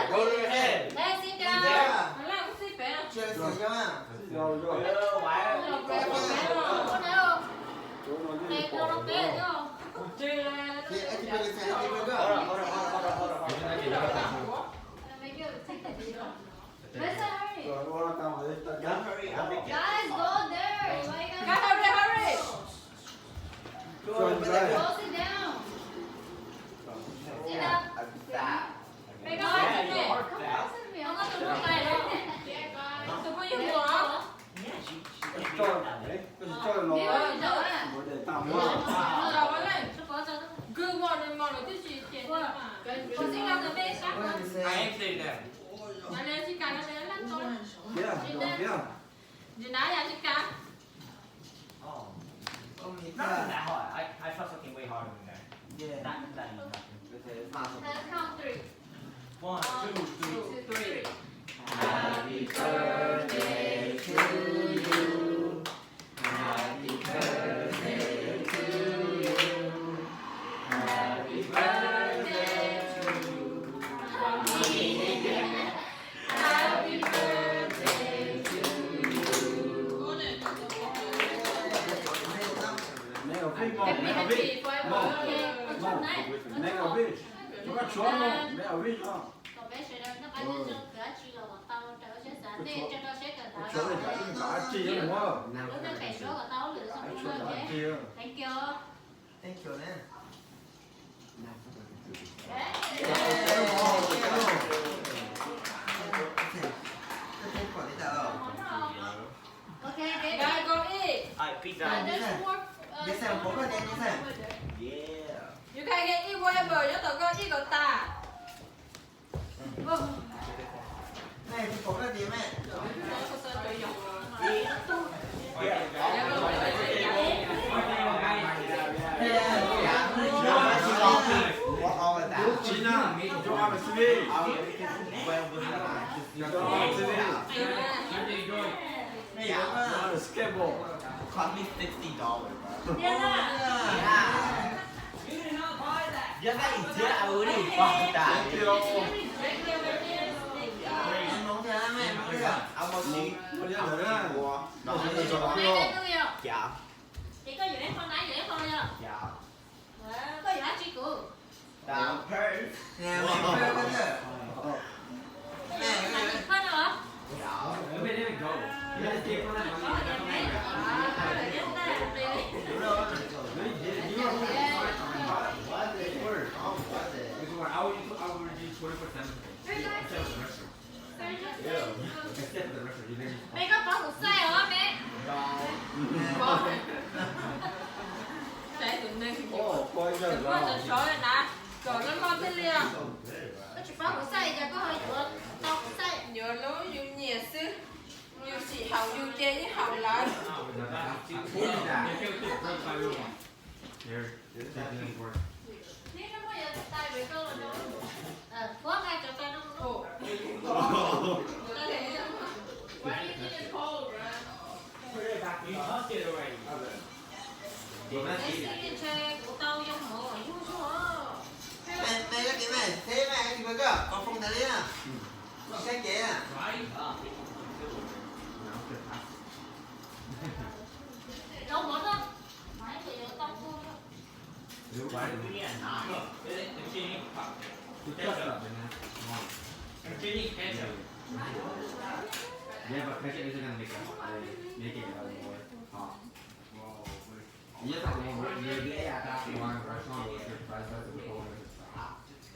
Go to your head. Hey, sit down. Sit down. Sit down. Sit down. Hold on, hold on, hold on, hold on, hold on. Let's hurry. Don't hurry up. Guys, go there. Why you guys... Guys, hurry, hurry. Go sit down. Sit down. Good morning, morning. This is... I am sitting there. Not even that hard. I, I felt something way harder than that. Yeah. Not even that easy. Let's count three. One, two, three, three. Happy birthday to you. Happy birthday to you. Happy birthday to you. Happy birthday to you. Make a wish, Mom. Mom, Mom, make a wish. Rov qab tshuav, Mom, make a wish, Mom. Kom peb sawv daws noj qab nyob zoo, kawm dab tsi los kom tau raws lub siab xav, nej tso rau siab kawm ntawv, tshuav nej noj qab nyob zoo, lub neej pem suab kom tau hauj lwm zoo, thank you. Thank you na. Okay, baby. Guys, go eat. All right, pizza. Uh, there's more, uh, pizza, pizza. Yeah. You guys can eat whatever. Nyob tom koj ib kom tas. Gina, you have a sweet. Skateboard. Cost me sixty dollars, bro. Yeah. Thank you. Koj yuav dab tsi kuv? Nws pheej koj thiab. Nws pheej no. Peb koj pov kuv xaij os me. Saib tus neeg kuv muab sov sov na, kom loj loj thiaj li os. Koj tsis pov kuv xaij cas koj ho yuav tau kuv xaij? Yuav lub yus nyiam xwb, yus sim haum yus ces yeej haum lawm.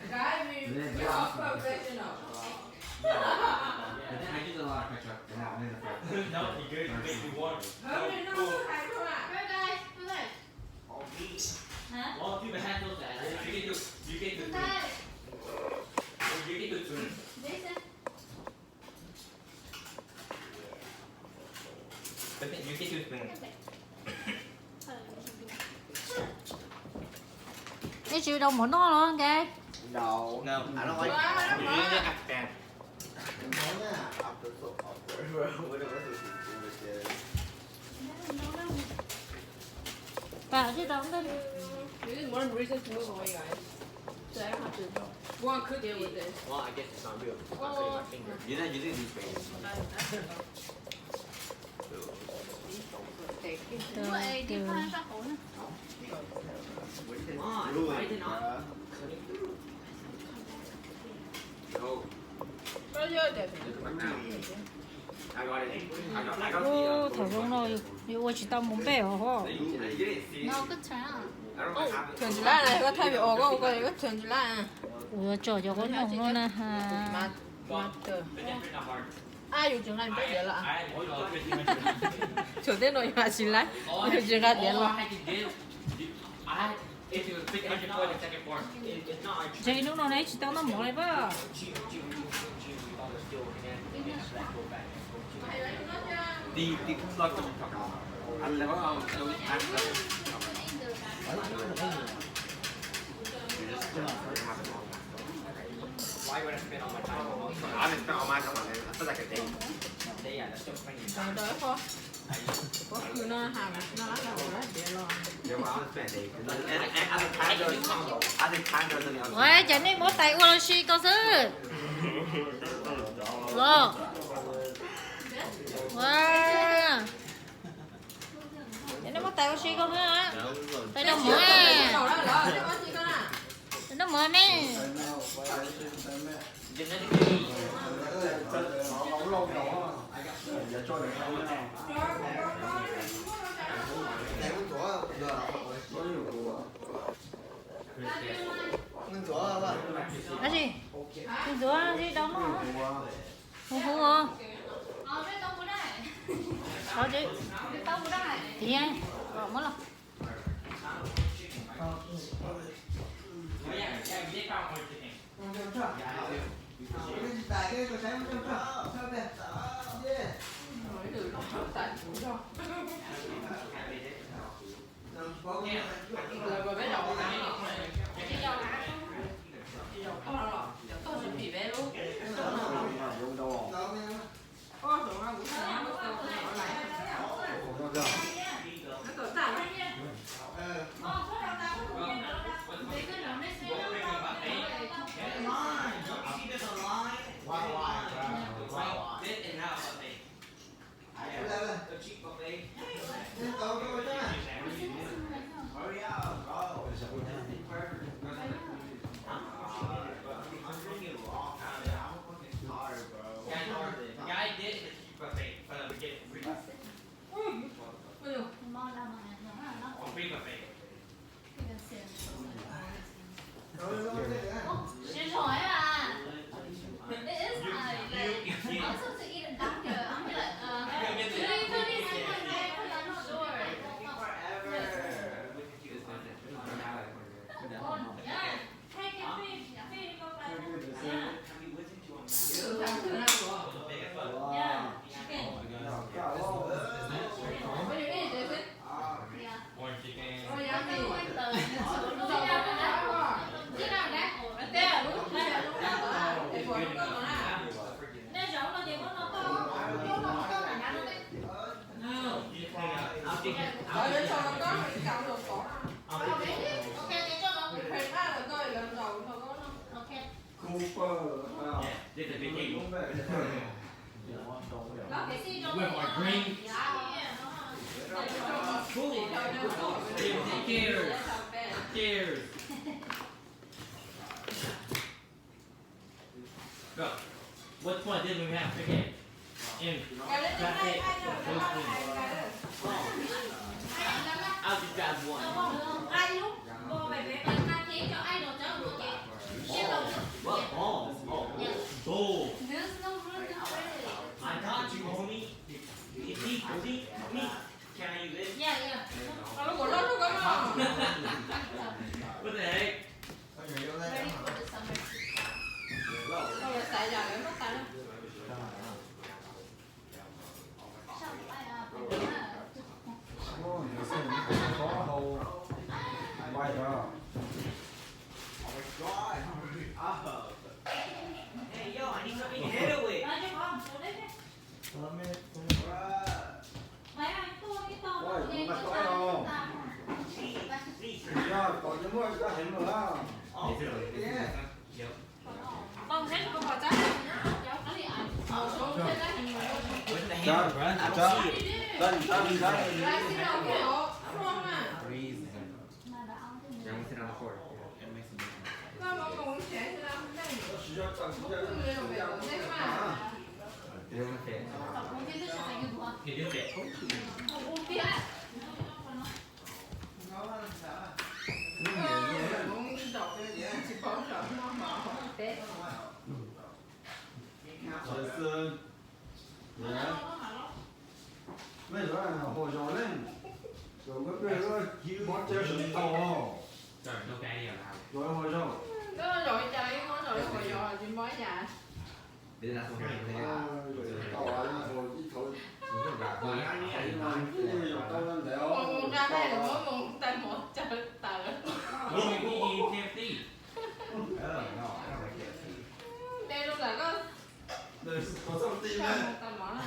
Guys, we, we are professional. But then I did a lot of ketchup and that made the fries. No, you good, you good, you want. Hurry, no, no, no, no. Hey, guys, relax. Hả? Well, if you have those, uh, you can do, you can do three. You can do three. This is But then you can do three. Ib tsis rau mov noj los nkev. No. No. I don't like... You need to act bad. Pam tsis rau ntej. This is one reason to move away, guys. So I don't have to go. One could deal with this. Well, I guess it's not real. It's not cutting my finger. You know, you didn't need to. Come on, why is it not cutting through? No. Look at my mouth. I got it. I got, I got the, uh, Ub, thaum zoo no yuav ua tsis tau mus npej os. You didn't see it. No, good turn. I don't know what happened. Turn to left, koj thaj vim os, koj ua koj, koj turn to left. Kuv yuav tso cov qub noog no na ha. Mas, mas, a, yus tsis nqa peb diav los. Thaum tej no yus tsis nqa, yus tsis nqa diav los. Ntshe hnub no neb tsis tau noj mov li pab. Why would I spend all my time on, I haven't spent all my time on it. I feel like a day. Day, yeah, that's still plenty of time. Ntawd ib qho, ib qho khw no ha, no lab no lab diav los. Yeah, well, I haven't spent a day. And, and, and as the time goes, as the time goes on, Ua cas nej muab tais ua los sis ko xwb los? Ua, ces nej muab tais ua si ko xwb. Tais noj mov, tais noj mov ne. Tab sis, tus ntxuav ntxim dau mog. Hu hu os. Qhov tseeb. Tiag, muab los. With my green. Cheers. Cheers. Bro, what's the point? Then we have to get in traffic. I'll just grab one. What? Oh, oh. Bull. I got you, homie. You see, see me? Can I use this? Yeah, yeah. What the heck? Hey, yo, I need something to hit it with. Bruh. Please, please. Oh, yeah. Tsa, tsa, tsa, tsa. Reason. Yeah, we'll sit on the floor. Yeah, it makes a difference. It doesn't fit. It do fit. Tsa xwb. Mej zov hua zaus ne, zaum koj peb mob cawv sawv tau, zaum hua zaus. Ib thaum, ib thaum, ib thaum, ib thaum ntawd. Ua tau lawm.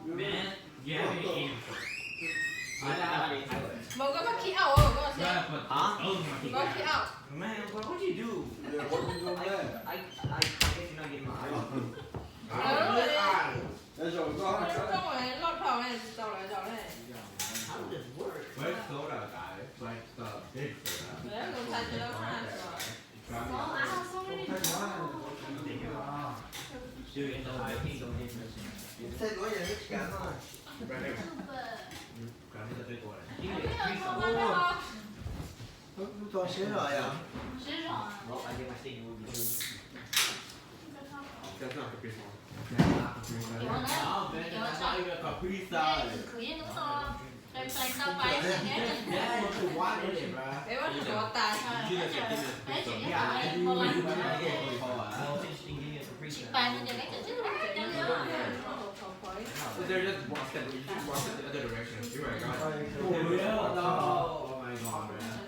Man, you haven't eaten. Mog, koj, koj khib auj, koj, koj khib auj. Man, what, what you do? I, I, I guess you're not getting my eyes. Loj dhau tsis tau lawv zaum ne. How does this work? Fresh soda, guys. Like the big soda. Dude, in the live feed, don't get this. Right here. Grab me the big one. Give me a piece of. Lub tau siab zog yom. Well, I get my steak noodles. That's not Capri Sun. That's not Capri Sun. Oh, man, that's not even a Capri Sun. Yeah, it's just water in it, bro. You should have said, "Give me a Capri Sun." Yeah, I do. Well, just give me a Capri Sun. They're just one step, you just walk in the other direction. You're right, guys. Oh, yeah, no. Oh my God, man.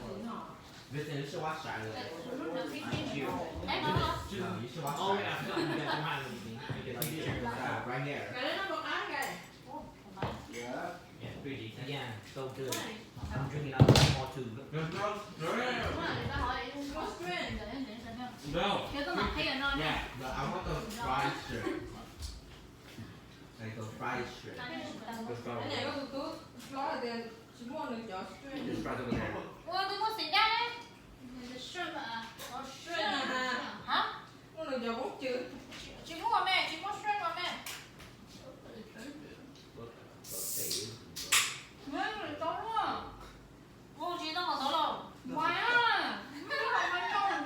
Vincent, this is why I started, like, here. Just, you should watch. Oh, yeah, I forgot you guys don't have anything. Like, right here. Yeah. Yeah, pretty decent. Yeah, so good. I'm drinking out of the small tube. There's no shrimp. No. Yeah, but I want those fried shrimp. Like those fried shrimp. Those fried ones. Just fried over there. Ua, twb muaj xim dab ne. Hab? Muaj nws cov poob cw. Tsis muaj me, tsis muaj shrimp me. Tau luaj. Ua tsis tau qhov tod los. Mas, mas tau ntawd.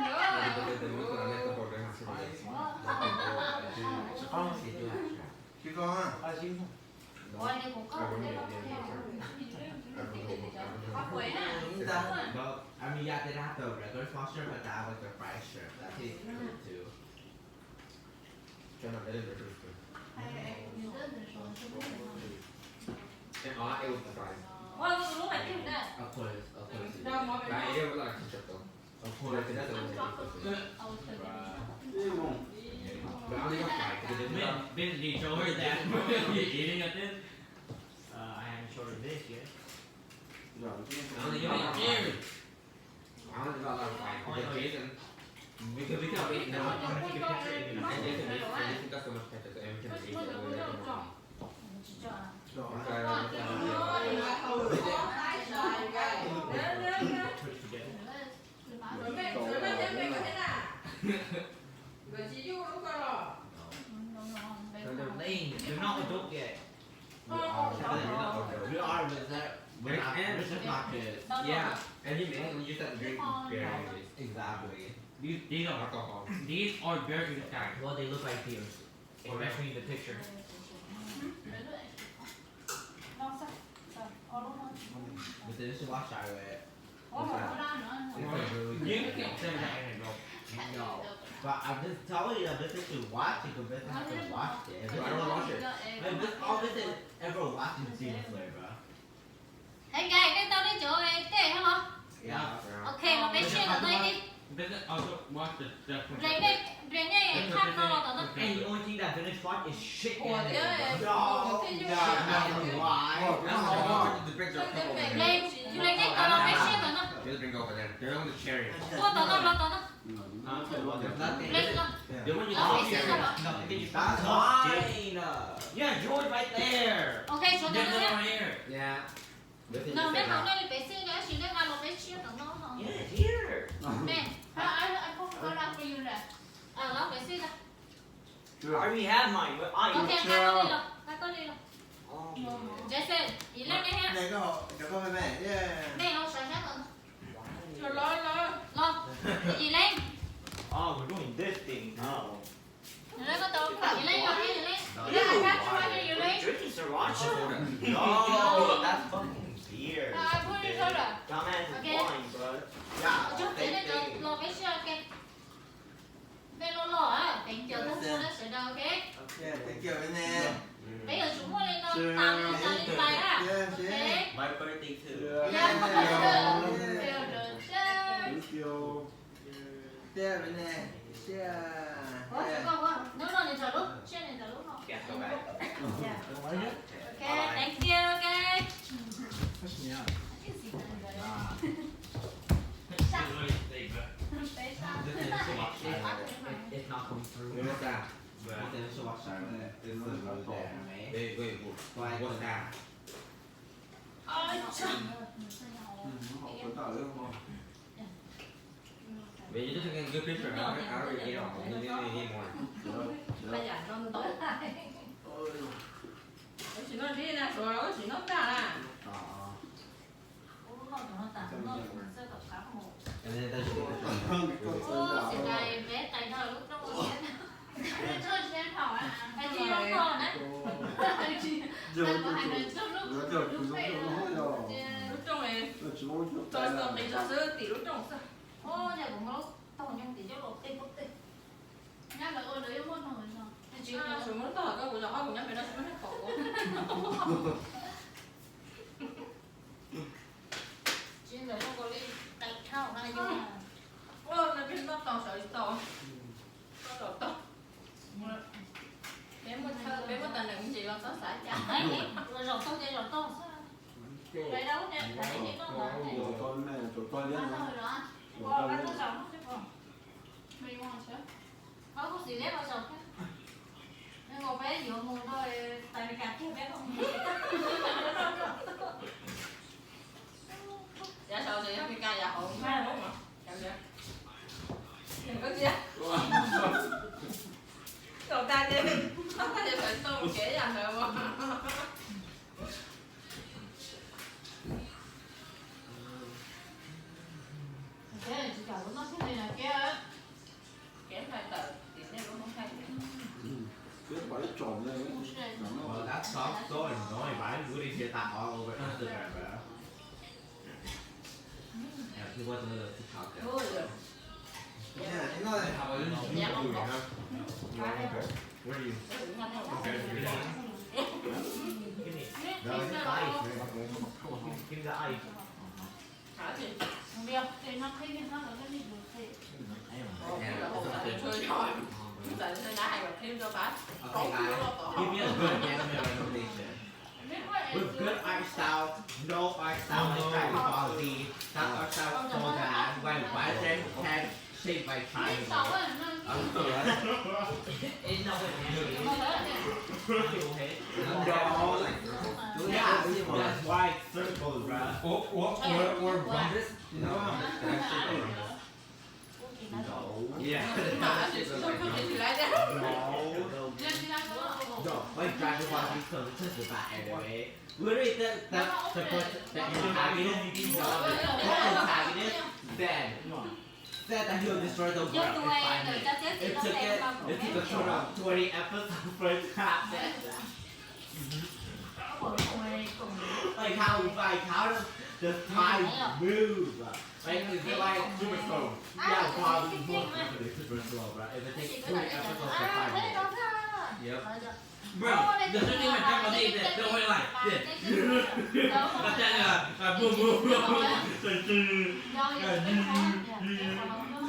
Ua li kuv koj. But, I mean, yeah, they have the regular soft serve, but they have, like, the fried shrimp. That tastes good too. Try not that in the first place. And all I ate was the fries. Ua, koj tus hlub hais tiag na. Of course, of course. But I ate it with a lot of ketchup though. Of course, it doesn't look like ketchup. But I only got five because they took out. Vince, did you show her that you're eating at this? Uh, I haven't showed her this yet. I only got, I only got like five because Jason, because we can't eat now. And Jason, and Jason got so much ketchup, so every time we eat it, we make him want. Put it together. No, they're lame. They're not adult yet. We are, we are, but that, we're not, we're just not kids. Yeah, and you mainly use that to drink beer anyways. Exactly. These, these are alcohol. These are beer in disguise. What they look like here, especially in the picture. But then this is why I would. It's like, it's like really good. You can't say that in a row. No. But I'm just telling you, this is to watch it, but this has to watch it. If this, I don't watch it. If this, all this is ever watching Demon Slayer, bro. Hej, nkag nej tau nej cov tej hab los? Yeah. Ok, los peb share kom tau ib tib. This is also watch the, the. Nplej nej, nplej nej khaj no los tom no. And the only thing that Village Watch is shit anime, bro. No, no, no, no, no. Nplej Yus li nej tau los peb siab tau no. Ua tau no los tau no. Peb los. Los peb siab tau los. Ok, tshuav tau no. No nej hauv nej li peb xij no, tab sis nej nqa los peb siab tau no. Nej, los peb xij tau. Ok, nqa koj li los, nqa koj li los. Jason, ib leeg nej thiab. Nej hauv sawv sab tau no. Los, ib leeg. Ib leeg, ib leeg, ib leeg. Ib leeg, ib leeg. Phooj ywg sawv daws. Los peb siab, ok. Peb los los, thank you tag nrho nej sawv daws, ok. Peb yuav tsum muaj li no tas li tas li pais na. Ok. Hnub no nws txog lub, tsiaj nws txog lub no. Ok, thank you, ok. Tab sis no ntsib na, Suav los tab sis no tag na. Lub rooj, tau tau qis zog xwb tim lub rooj xwb. Nyab lawv ua lawv yeej muaj tog. Tsis muaj tog, koj kuv zos qab kuv nyob pem no tsis muaj neeg pom kuv. Tsis ntawm no kuv li tais thauj na yus. Ua no peb noj tau sawv tsis tau. Koj zaum tau. Peb muaj thawj, peb muaj tag neem ntsis los txhob xav cas. Zaum tau ces zaum tau xwb. Tais dab ne, tais dab ne noj ntawd. Ua koj zaum no xwb pom. Me ua sawv. Qhov kuj xis liab los zaum thiab. Nkaus peb yuav mus rau Amelikas kiag peb. Yav saud ces yog Amelikas, yav hauv Hmoob mas. Zaum tag ces, zaum tag ces sawv tau mus kev yam ntawd mas. Kev ntawm tim nej lub Hmoob Thaij. Well, that song so annoying, but I really hear that all over Instagram, bro. Yeah, people don't know the TikTok. Where do you? Give me the ice, man. Give me the ice. Okay, guys, give me a good anime recommendation. With good art style, no art style like Dragon Ball Z, that art style is so bad. Like, why is there head shaped like triangle? It's not what you do. No. Yeah, that's why it's circles, bro. Or, or, or rhombus. No, that's circle rhombus. Yeah. No. No, like Dragon Ball Z, so this is about anime. Literally, the, the, the, the antagonist, the antagonist, then said that he'll destroy the world if I may. It took it, it took a total of twenty episodes for it to happen. Like how, like how does the time move? Like, is it like super slow? Yeah, probably more definitely super slow, bro. If it takes twenty episodes for five minutes. Yep. Bro, the thing with Dragon Ball Z is that they were like this. But then, uh, uh, boom, boom, boom, boom.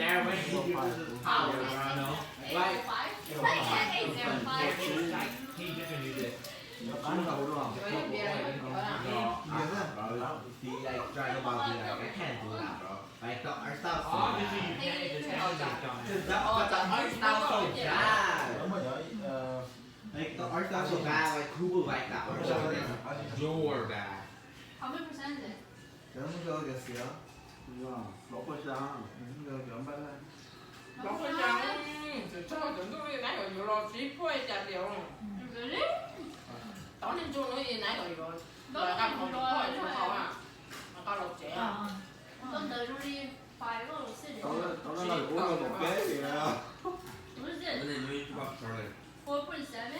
Stairway to Five. Power, bro, no? Like, like, he just gonna do this. Bro, he, like, trying to be like, I can't do that, bro. Like, the art style so bad. Dude, that, but the art style so bad. Like, the art style so bad, like, who would like that art style? You're bad. How many percent is it? Cov no muaj cov xiav, cov plaub puas xya, cov npaj laj. Plaub puas xya, txawm txog cov ntuj li nab kom yuav los tsis puag cas tias. Tod niag ntsuag no nab kom yuav, los qab qhov tsis puag tsis qhov, qab los tsev. Tau lawm, tau lawm, ua los tom peb li. Npaj laj qhov twb tsis tau tshaj.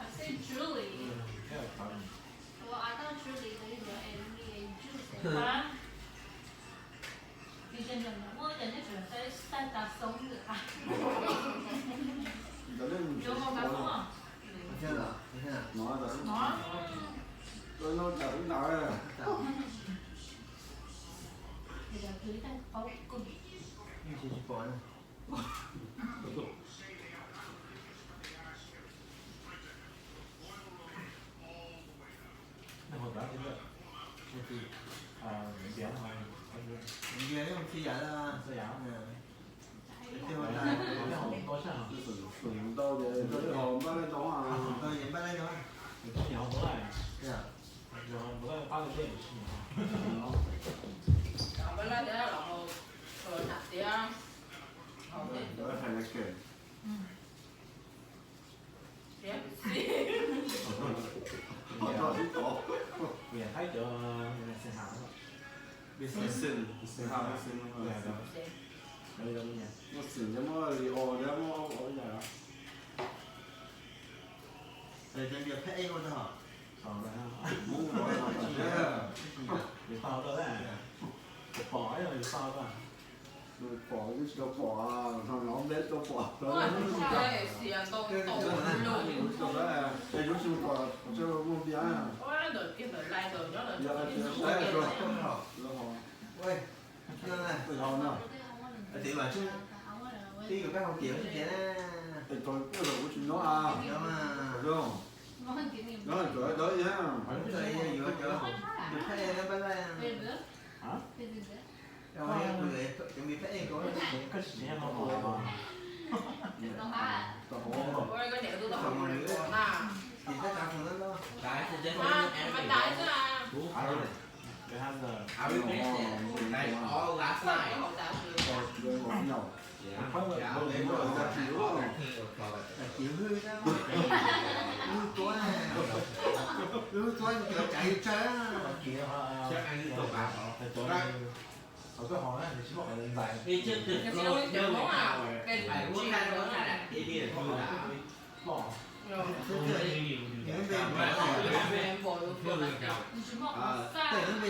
I've seen Julie. Well, I thought Julie, but you know, and me and Julie said. Ntawd nej mus tsis tau. No, no, no, no, no. Nej ho tov, npiav no, npiav txhua yam, txhua yam. Ntau tias ho npaj laj tau, npaj laj tau. Npaj laj tias los hau nram tiab, hau tiab. Kuv yam thaij cov xeeb hav, xeeb hav, muaj xeeb thiab muaj li o thiab muaj ob yam. Yus tau, yus tau, yus tau. Pom twb tsis tau pom, no no nplej tau pom. Xias ntau ntau lug. Es yuav tsis mus tom tsev muag npias. Ntawm kiag ntawm lais ntawm nyob ntawm tsev. Twb yog koj hau tiav tsis tiav na. Es tau kuj los kuv tsis nyob a. Nyob ntawm tawv ib yam. Yuav cov, yuav cov, yuav pheej na pab laij. Cov me pheej ko, koj tsis nyob hauv. Tom hauv. Tis tab kav tus no no. They have the, I replaced it, like, all last night. Tis hwj, lub tuab, lub tuab cov tsav tsawg. Hauv koj hauv na, nws tsis muaj qhov ntxais. Nws lub npe nrov, nws lub npe nrov, nws npe nrov, nws npe nrov.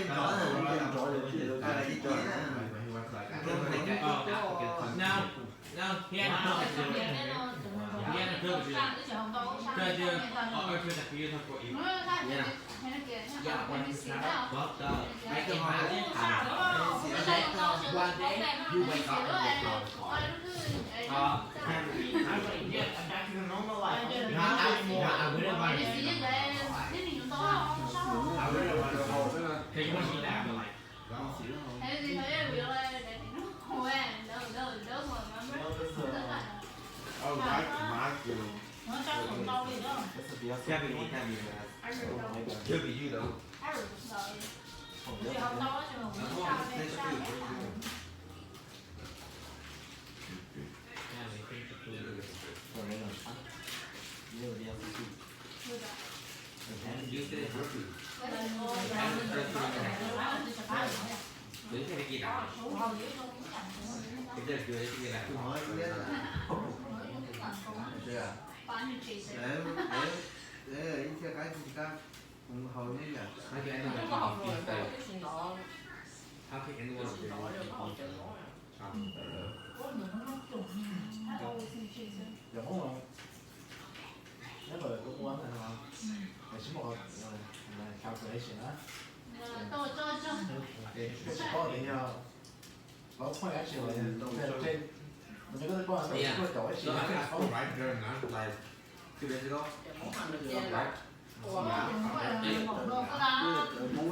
Now, now he had a privilege. He had a privilege. Because you, oh, okay, you talk about you. Yeah. Yeah, when you sleep, fucked up. Like, imagine how one day you wake up and you found the car. Uh, yeah, I'm back to the normal life. No, I, no, I wouldn't want to be in the normal life. I wouldn't want to be. Because you want to be in the afterlife. Ntau li os. Could be you, though. Ib txhia qaib tsis qab, kuv haus ib yam. How can anyone really be, um, Yog Hmoob, nếu mà đúng quán là nó, là chỉ một, là calculation á. Thì chỉ có thì nhau. Có point actually là trên, mình có point là chỉ có chỗ actually. Right there, man. Like, two days ago. Right? Hmoob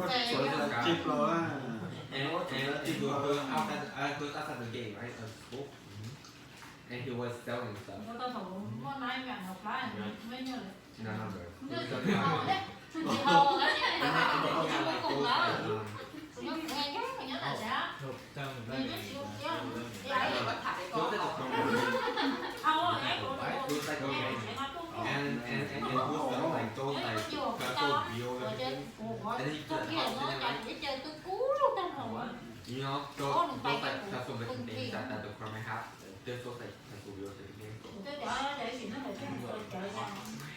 có sửa là cheap lawm á. And, and it was outside, uh, it was outside the gate, right? Of school. And he was selling stuff. Right. None of those. And then, and then he had, like, those, like, um, It was like a, it was like a, right? It was like a, and, and, and, and also, like, those, like, special deals and everything. And then you put the house in it, right? You know, those, those, like, custom looking things that, that the Cormorant have. There's those, like, custom deals and everything.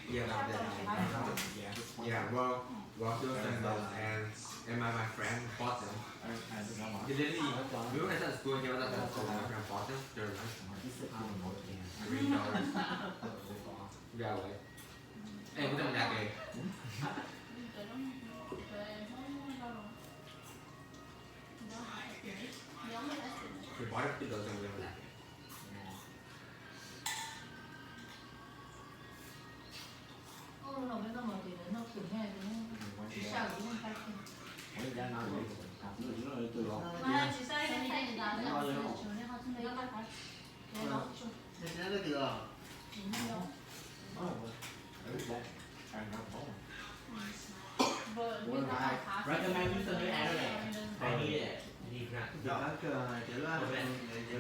Yeah, about that. Yeah, well, well, those sandals and, and my, my friend bought them. He literally, we were at that school and he was at that school and my friend bought them. They were like three dollars. Yeah, right. Hey, what's up, Jack? He bought it because of the Recommend you some new Adelaide. I need it. Need that. Cov qab kawg, cov laj, cov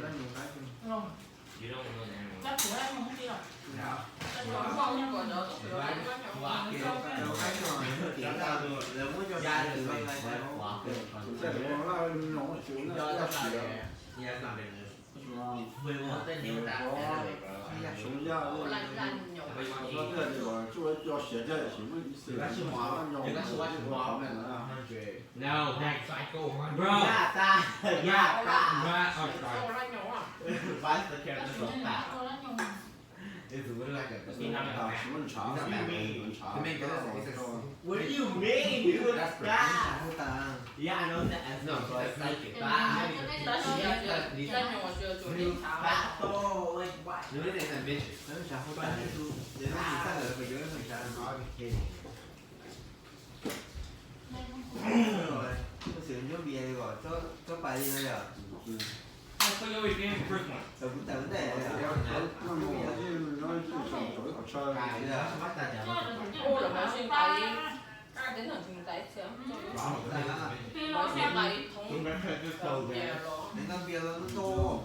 laj nyug qab kawg. You don't know the Adelaide. Cov qab kawg, lawv muab cov ntawd lawv No, next. Yaj tag, yaj tag. Why is the character so fat? It's really like a, it's not a, what do you mean? What do you mean? That's bad. Yeah, I know that. That's like bad. Fat though, like, what? Tus xwm ncuab npias li kom txhob pais li no yom. Kuv tawm ntej. Ncuab npias los ntuj.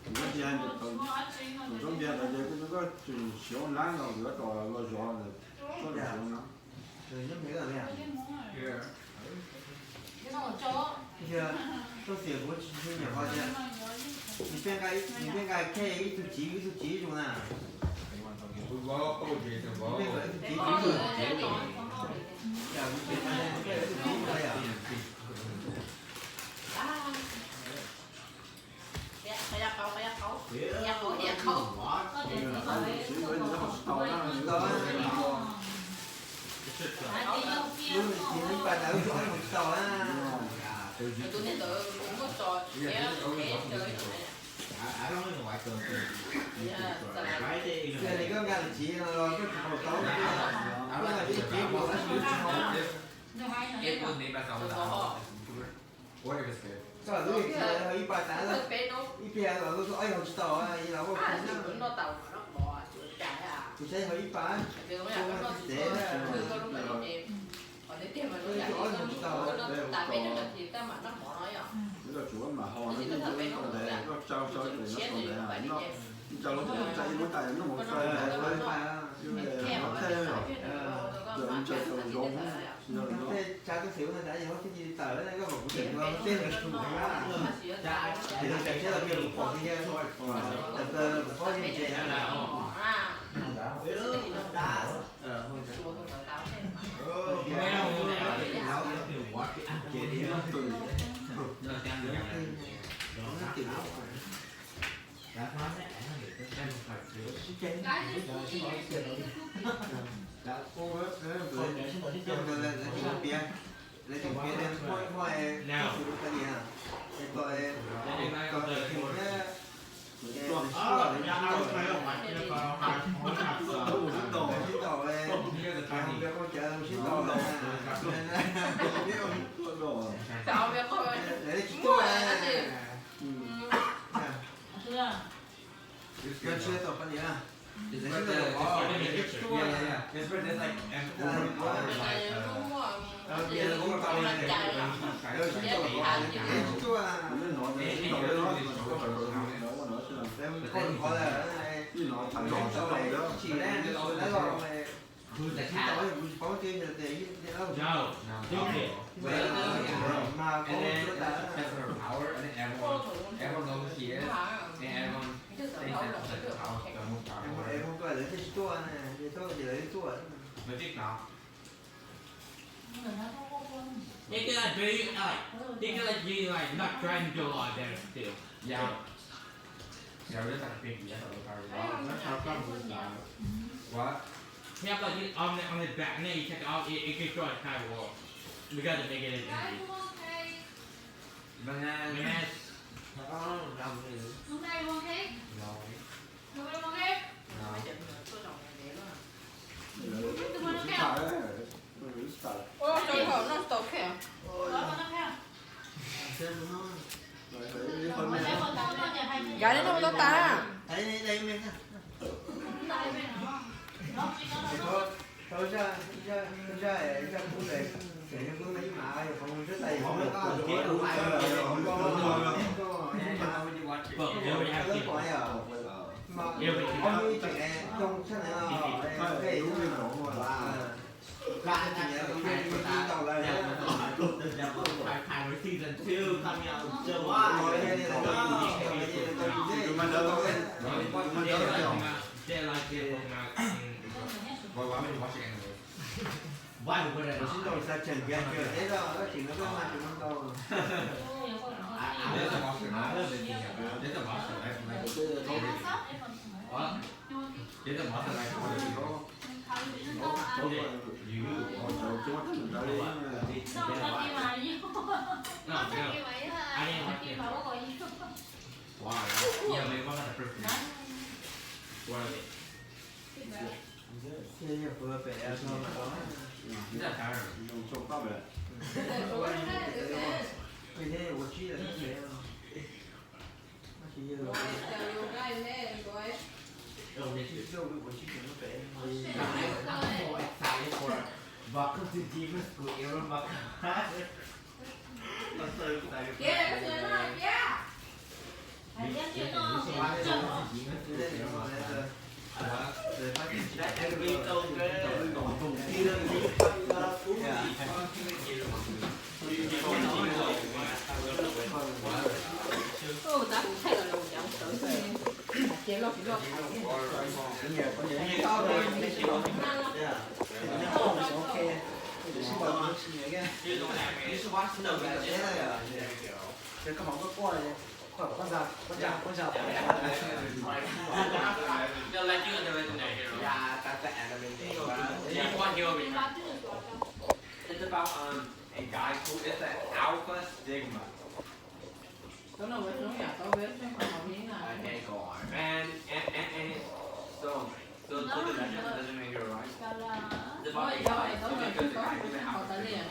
Tus ncuab npias ntawd ces kuj tseem siav lab no, yuav tos los zov ntawd, txhob siav no. Txhob xiam kuv tsis nyiam qhov tias nws pheej nqa, nws pheej nqa khej ib tug tsiv ib tug tsiv ib tug na. Nws pheej nqa ib tug tsiv ib tug. Yam kuv tseem nqa khej ib tug tsiv ib tug yom. Lub nws tsis ib pas tas lub tsis mus tsis tau na. Tias li koj nqa lub tsiv no los koj tsis haus tau, koj nqa ib tsiv mus tab sis koj tsis haus. Koj lub tsiv haus ib pas tas, ib pliag los lub ob yog tsis tau, los ua kuv saib haus ib pas, tsis txev na. Ob yog tsis tau. Tej tsa koj xwm ua ntawd yog koj thiaj li tawm, koj kom kuv tseem ua tej ntawd tsis mus na. Ces lawv tseem thiab los kiag kuv pom tias yog tas plaws kuv paub yeej ntse na. It's better, it's better, it's better, it's like an overpowered, like, uh, yeah, overpowered, like, uh, but then, who's the cat? No, stupid. But then, and then, because of her power, and then everyone, everyone knows who she is, and everyone thinks that she's, like, the power, the most powerful one. But she's not. He could, like, be, like, he could, like, be, like, not trying to do a lot of damage too. Yeah. Yeah, we're just, like, big mess up with our, that's how come we die. What? He has, like, on the, on his back, and then you take it off, it, it destroys the entire world. We got to make it an energy. Bananas. Bananas. Oh, no. No. Ua, rau hauv no tau khe. Yav li no tau tas. Season two coming out July. Why would I not? Why would I not? I, I love the monster. I love the monster. What? What? I'm so excited for Welcome to Demon School, Aaron Maka. I'm so excited for that. That is so good. It's about, um, a guy who is an alpha sigma. Okay, go on. And, and, and, and it's so, so, so the legend, the legend right here, right? It's about a guy, so he goes to guy who's an alpha sigma.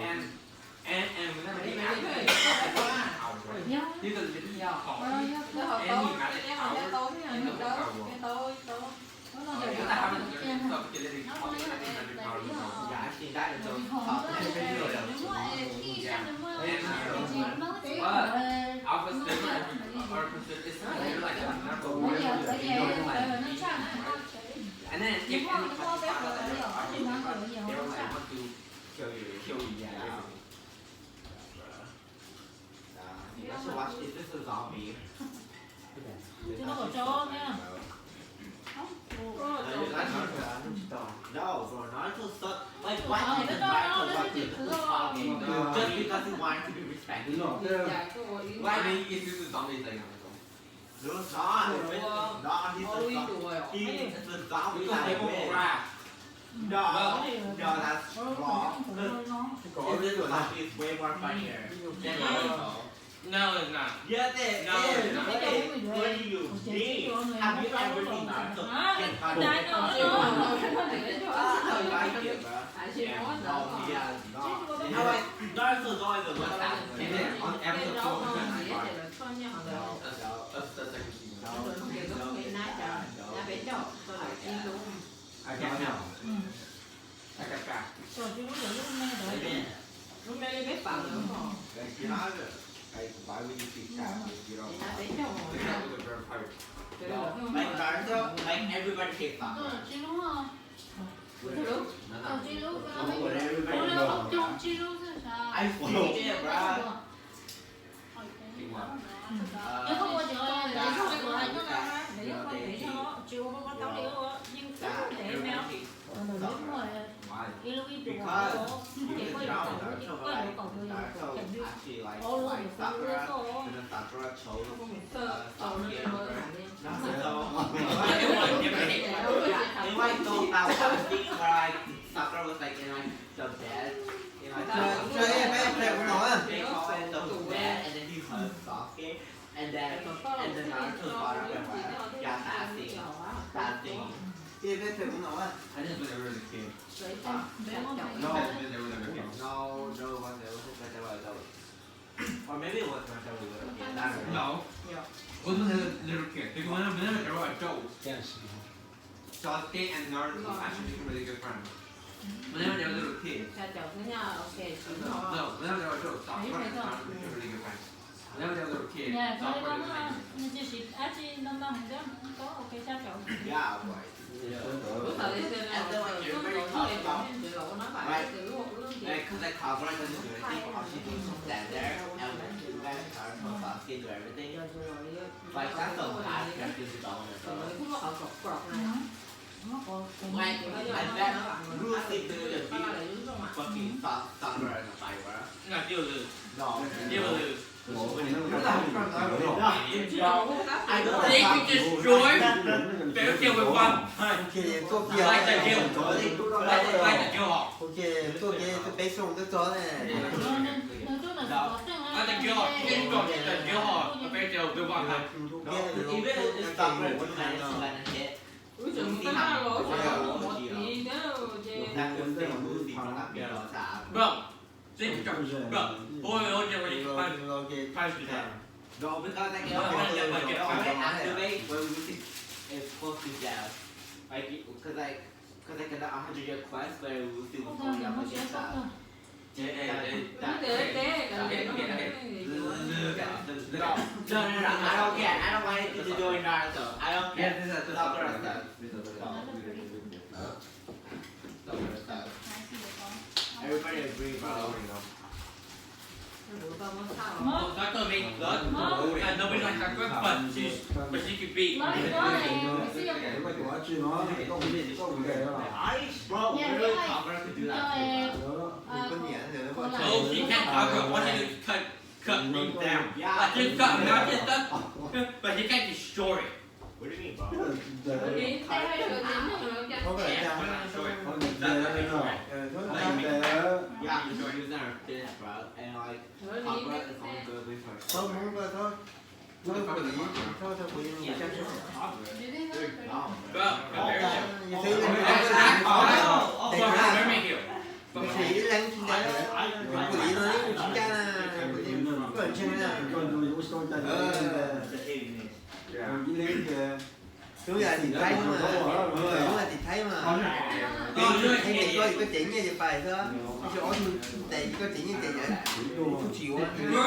And, and, and whenever he activates his powers, right? He's a little bit taller. And he has a power in the power world. What happens is there's some kinetic power, kinetic magic power in the world. Yeah, I've seen that in some, uh, pictures. Yeah. And, uh, but alpha sigma are considered, it's kind of, they're like a natural warrior, you know, like, and then if any kind of, they were like, want to kill you, kill you, yeah, basically. Let's watch, is this a zombie? Chứ nó còn chó nhá. No, you guys are, no, bro, Naruto sucks. Like, why can't the Naruto watch it? Who's talking? Just because he wanted to be respected. Why did you use the zombie thing on him? No, it's not. It's not. He's a zombie. He's a zombie that wins. No, no, that's wrong. This is way more funnier than Naruto. No, it's not. Yes, it is. No, it's not. What do you mean? Have you ever seen Naruto get punched? I like it, bro. Yeah, no, he has not. Naruto's always the one that. And then on episode four, no, no, that's the second season. No, no, no, no. I can't tell. I got back. Lub me li peb pam lawm. Like, you're not a, like, why would you keep tabs if you don't want to? Like, Naruto, like, everybody hates Sakura. What everybody knows, bro. I hate it, bro. Because you drown out of Sakura. Why? Because you can drown Naruto, but, like, Naruto actually, like, likes Sakura, and then Sakura chose, uh, Sasuke over Naruto. They, like, talked about one scene where, like, Sakura was, like, in, like, the bed, in, like, the, the bed, and then he hugs Sasuke. And then, and then Naruto brought up and went, yeah, that thing. That thing. I didn't think they were the kid. No, I didn't think they were the kid. No, no, it wasn't. It wasn't when they were adults. Or maybe it was when they were little kids. I don't know. No. It wasn't a little kid. Because whenever they were adults, Sasuke and Naruto actually became really good friends. Whenever they were little kids. No, whenever they were adults, Sakura and Naruto became really good friends. Whenever they were little kids, Sakura was like, yeah, right. And then, like, everybody talks about, right, like, 'cause, like, Kagura doesn't do anything, all she does is stand there and, like, let Naruto, Sasuke do everything. Like, that's the last character development, bro. Like, I bet Lucy could have beat fucking Sa- Sakura in a fight, bro. No, no. I know that. They could destroy Fairy Tail with one punch. Like the Guild. Like the, like the Guild Hall. Like the Guild Hall. They destroy the Guild Hall. Fairy Tail with one punch. No, even if Sakura do manage to land a hit, Lucy has to, that could save Lucy from not being able to. Bro, think about, bro, hold on, hold on, hold on, hold on. No, because, like, it only activate when Lucy is close to death. Like, because, like, because, like, in the hundred year quest where Lucy was going up against that. Look at this. Look at this. No, no, no, I don't care. I don't want anything to do with Naruto. I don't care. Sakura sucks. Sakura sucks. Everybody agree, bro. Sakura made blood, and nobody likes Sakura, but she's, but she could beat. Bro, literally, Sakura could do that too, bro. So she can't Sakura, all she do is cut, cut things down. Yeah. Like, just cut, not just cut, but she can't destroy it. What do you mean, bro? Yeah, she's using her fist, bro, and, like, Sakura is only good with her sword. Bro, compare it. Bro, compare it here. Mày chỉ lăng trên đây, quản lý nó chính ra là quản lý nó ở trên đây. Đúng là tỉnh Thái mà, đúng là tỉnh Thái mà. Tỉnh Thái này coi có chén như vậy phải thôi. Chứ có tỉnh có chén như vậy không chịu. Bro,